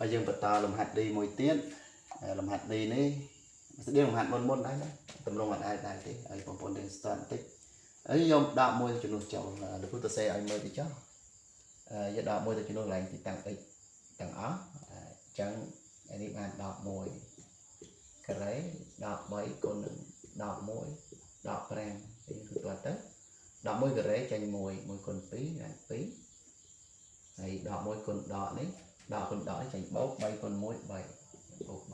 ហើយយើងបន្តលំហាត់ D មួយទៀតលំហាត់ D នេះស្តៀងលំហាត់មុនមុនដែរណាតម្រងអត់អាចដែរទេឲ្យបងប្អូនរៀនស្ទាត់បន្តិចហើយយកដកមួយចំនួនចូលលោកគ្រូទៅសេឲ្យមើលតិចចុះយកដកមួយទៅចំនួនកន្លែងទីតាំង x ទាំងអស់អញ្ចឹងអានេះបានដក1ការ៉េដក3គុណនឹងដក1ដក5យើងទូទាត់ទៅដក1ការ៉េចេញ1 1គុណ2បាន2ហើយដក1គុណដកនេះដកគុណដកនេះចេញបូក3គុណ1 3បូក3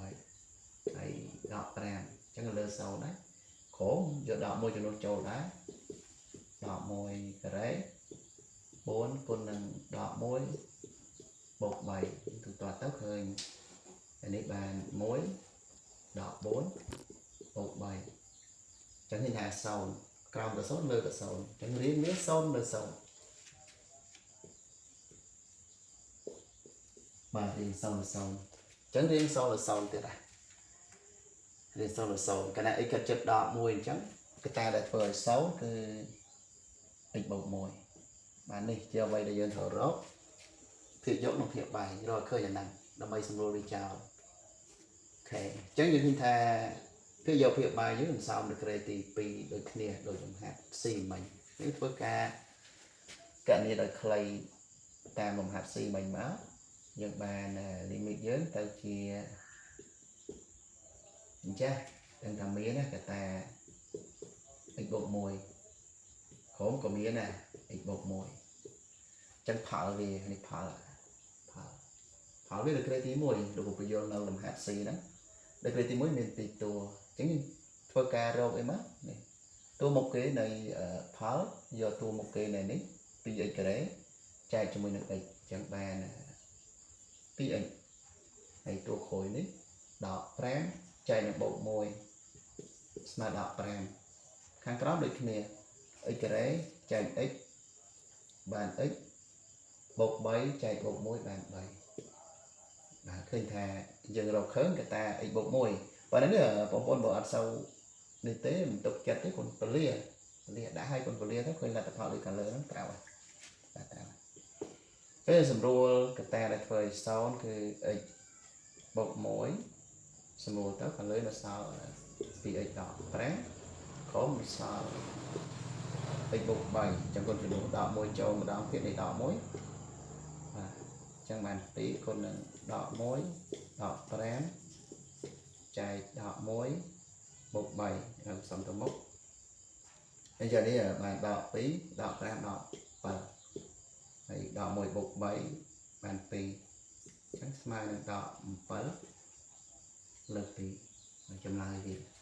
ហើយដក5អញ្ចឹងលើ0ដែរក្រោមយកដក1ចំនួនចូលដែរដក1ការ៉េ4គុណនឹងដក1បូក3ទូទាត់ទៅឃើញអានេះបាន1ដក4បូក3អញ្ចឹងឃើញថា0ក្រោមក៏0លើក៏0អញ្ចឹងរៀងវា0លើ0បាទរៀង0លើ0អញ្ចឹងរៀង0លើ0ទៀតដែររៀង0លើ0កាលណា x កាត់ចិត្តដក1អញ្ចឹងកត្តាដែលធ្វើឲ្យ0គឺ x បូក1បាទនេះជាអ្វីដែលយើងត្រូវរកភាគយកនិងភាគបែងរកឃើញអាហ្នឹងដើម្បីសម្រួលវាចោល OK អញ្ចឹងយើងឃើញថាភាគយកភាគបែងយើងសន្សំនៅក្រេទី2ដូចគ្នាដូចលំហាត់ C មិញនេះធ្វើការកណនីដោយខ្លីតាមលំហាត់ C មិញមកយើងបាន limit យើងទៅជាអញ្ចេះដឹងថាមានណាកតា x បូក1ក្រុមក៏មានដែរ x បូក1អញ្ចឹងផលវានេះផលផលផលវានៅក្រេទី1លោកពយល់នៅលំហាត់ C ហ្នឹងនៅក្រេទី1មាន2តួអញ្ចឹងធ្វើការរកអីមកនេះតួមុខគេនៃផលយកតួមុខគេនៃនេះ 2x ការ៉េចែកជាមួយនឹង x អញ្ចឹងបាន 2x ហើយតួក្រោយនេះដក5ចែកនឹងបូក1ស្មើដក5ខាងក្រោមដូចគ្នា x ការ៉េចែក x បាន x បូក3ចែកបូក1បាន3បាទឃើញថាយើងរកឃើញកតា x បូក1ប៉ុន្តែនេះបងប្អូនបើអត់សូវនេះទេមិនទុកចិត្តទេគុណពលាពលាដាក់ឲ្យគុណពលាទៅឃើញលទ្ធផលដូចខាងលើហ្នឹងត្រូវហើយបាទត្រូវពេលសម្រួលកតាដែលធ្វើឲ្យ0គឺ x បូក1សម្រួលទៅខាងលើនៅសល់ 2x ដក5ក្រោមនៅសល់ x បូក3អញ្ចឹងគុណចំនួនដក1ចូលម្ដងទៀតនេះដក1បាទអញ្ចឹងបាន2គុណនឹងដក1ដក5ចែកដក1បូក3ហើយសំទៅមុខអញ្ចឹងនេះបានដក2ដក5ដក7ហើយដក1បូក3បាន2អញ្ចឹងស្មើនឹងដក7លើ2ចម្លើយវា។